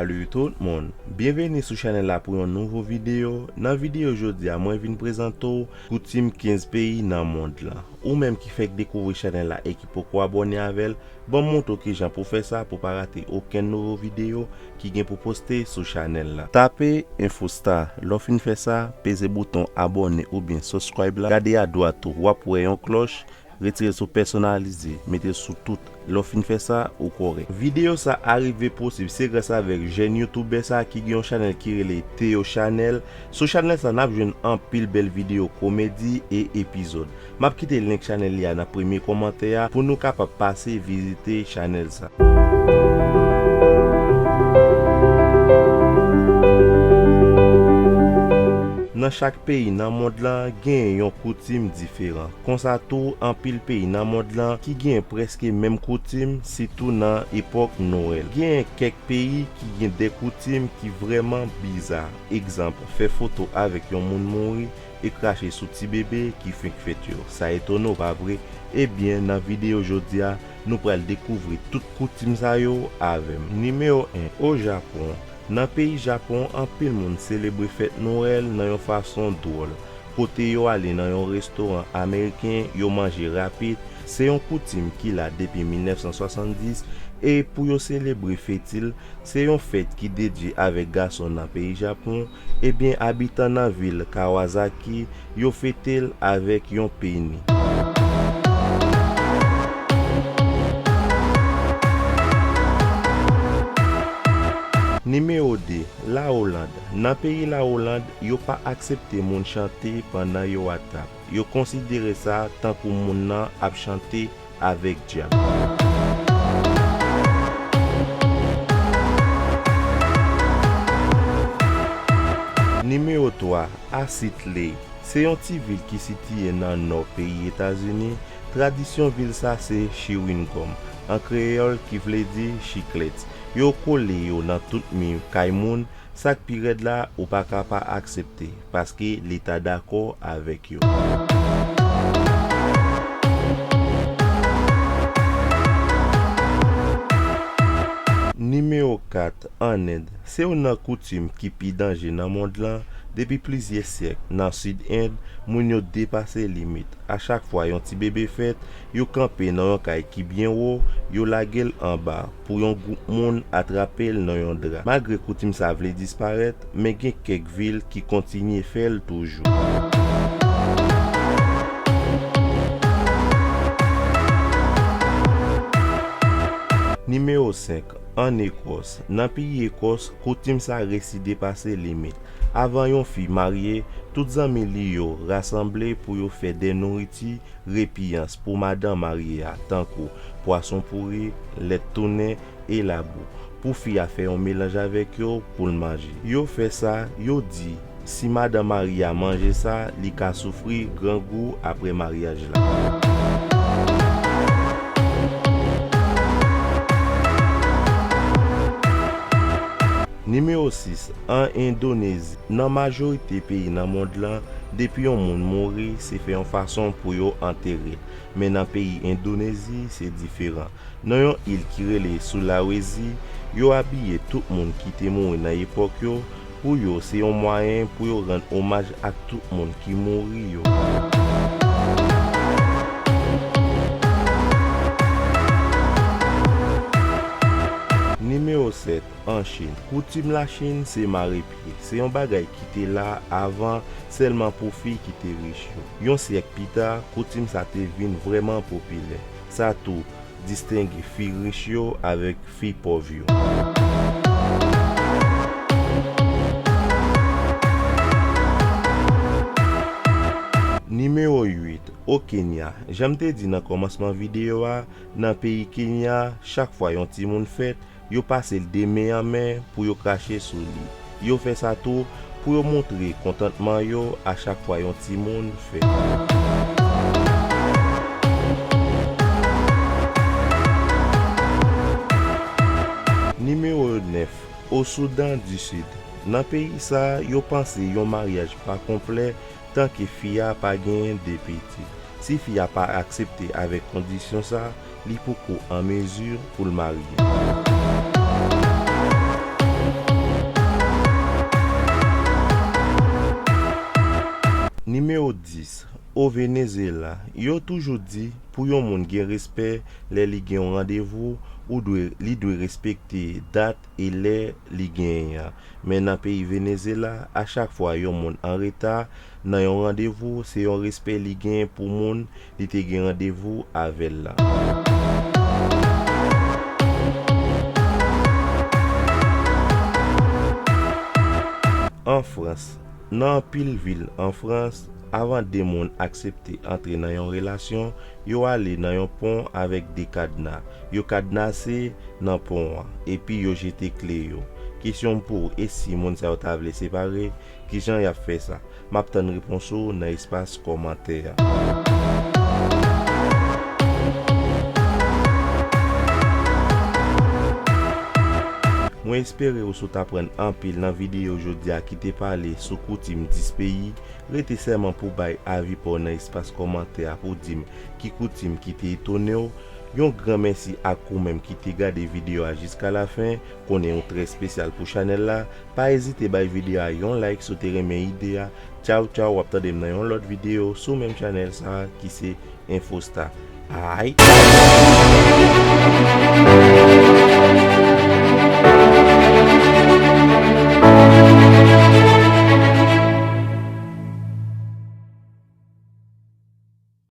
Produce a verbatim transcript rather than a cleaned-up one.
Salut tout moun, byenveni sou chanèl la pou yon nouvo videyo. Nan videyo jodi a, mwen vin prezante w koutim kenz peyi nan mond lan. Ou menm ki fèk dekouvri chanèl la e ki poko abòne avè l, ban m montre w kijan pou fè sa pou pa rate okenn nouvo videyo ki gen pou poste sou chanèl la. Tape Infostar, lè w fin fè sa, peze bouton abòne oubyen subscribe la. Gade adwat ou, w ap wè yon klòch, retire l sou pèsonalize, mete l sou tout. Lè w fin fè sa, ou kòrèk. Videyo sa a rive posib, se gras avèk jèn youtubè sa ki gen yon chanèl ki rele Theo Chanel. Sou chanèl sa, n ap jwenn anpil bèl videyo komedi e epizòd. M ap kite link chanèl li a nan premye kòmantè a pou nou kapab pase vizite chanèl sa. Nan chak peyi nan mond lan, genyen yon koutim diferan. Konsa tou, anpil peyi nan mond lan ki genyen prèske menm koutim, sitou nan epòk Nwèl. Genyen kèk peyi ki gen de koutim ki vrèman biza. Egzanp, fè foto avèk yon moun mouri e krache sou ti bebe ki fenk fèt yo. Sa etone w, pa vre? Ebyen, nan videyo jodi a, nou pral dekouvri tout koutim sa yo avè m. Nimewo en, o Japon. Nan peyi Japon, anpil moun selebre fèt Nwèl nan yon fason dwòl. Kote yo ale nan yon restoran ameriken, yo manje rapid. Se yon koutim ki la depi mil nèf san swasanndis, e pou yo selebre feti l, se yon fèt ki dedye avèk gason nan peyi Japon. Ebyen, abitan nan vil Kawasaki, yo fete l avèk yon peni. Nimewo de, Lawoland. Nan peyi Lawoland, yo pa aksepte moun chante pandan yo a tab. Yo konsidere sa tankou moun nan ap chante avèk dyab. Nimewo twa, Asit Lake. Se yon ti vil ki sitiye nan nò peyi Etazini. Tradisyon vil sa se chiwingòm, an kreyòl ki vle di chiklèt. Yo kole yo nan tout mi kay moun. Sa k pi rèd la, ou pa ka pa aksepte, paske Leta dakò avèk yo. Nimewo kat, ann End. Se youn nan koutim ki pi danje nan mond lan. Depi plizyè syèk, nan Sid End, moun yo depase limit. A chak fwa yon ti bebe fèt, yo kanpe nan yon kay ki byen wo, yo lage l anba pou yon gwoup moun atrape l nan yon dra. Malgre koutim sa vle disparèt, men gen kèk vil ki kontinye fè l toujou. Nimewo senk, ann Ekòs. Nan peyi Ekòs, koutim sa resi depase limit. Avan yon fi marye, tout zanmi li yo rasanble pou yo fè de nouriti repiyans pou madanm marye a, tankou pwason pouri, lèt tounen e labou. Pou fi a fè yon melanj avèk yo pou l manje. Yo fè sa, yo di, si madanm marye a manje sa, li ka soufri grangou apre maryaj la. Nimewo sis, ann Endonezi. Nan majorite peyi nan mond lan, depi yon moun mouri, se fè yon fason pou yo antere l. Men nan peyi Endonezi, se diferan. Nan yon il ki rele Sulawesi, yo abiye tout moun ki te mouri nan epòk yo. Pou yo, se yon mwayen pou yo rann omaj ak tout moun ki mouri yo. Nimewo sèt, ann Chin. Koutim Lachin se mare pye. Se yon bagay ki te la avan, sèlman pou fi ki te rich yo. Yon syèk pita, koutim sa te vin vrèman popilè. Sa tou distenge fi rich yo avèk fi pòv yo. Nimewo uit, o Kenya. Jan m te di nan kòmansman videyo a, nan peyi Kenya, chak fwa yon timoun fèt, yo pase l de men an men pou yo krache sou li. Yo fè sa tou pou yo montre kontantman yo a chak fwa yon timoun fèt. Nimewo nèf, o Soudan di Sid. Nan peyi sa a, yo panse yon maryaj pa konplè tanke fi a pa genyen de pitit. Si fi a pa aksepte avèk kondisyon sa, li poko an mezi pou l marye. Nimewo dis. O Venezuela, yo toujou di pou yon moun gen respè lè li gen yon randevou, ou dwe, li dwe respekte dat e lè li genyen an. Men nan peyi Venezuela, a chak fwa yon moun an reta nan yon randevou, se yon respè li genyen pou moun li te gen randevou avè l lan. An Frans, nan anpil vil an Frans, avan de moun aksepte antre nan yon relasyon, yo ale nan yon pon avèk de kadna. Yo kadnase nan pon an, epi yo jete kle yo. Kesyon m pou ou, e si moun sa yo ta vle separe, kijan y ap fè sa? M ap tann repons ou nan espas kòmantè a. Mwen espere ou sot aprann anpil nan videyo jodi a ki te pale sou koutim dis peyi. Rete sèlman pou bay avi pa w nan espas kòmantè a pou w di m ki koutim ki te etone w. Yon gran mèsi ak ou menm ki te gade videyo a jiska lafen. Konnen yon trè espesyal pou chanèl la. Pa ezite bay videyo a yon like si w te renmen ide a. Tchaw tchaw, w ap tande m nan yon lòt videyo sou menm chanèl sa a ki se Infosta. Aight.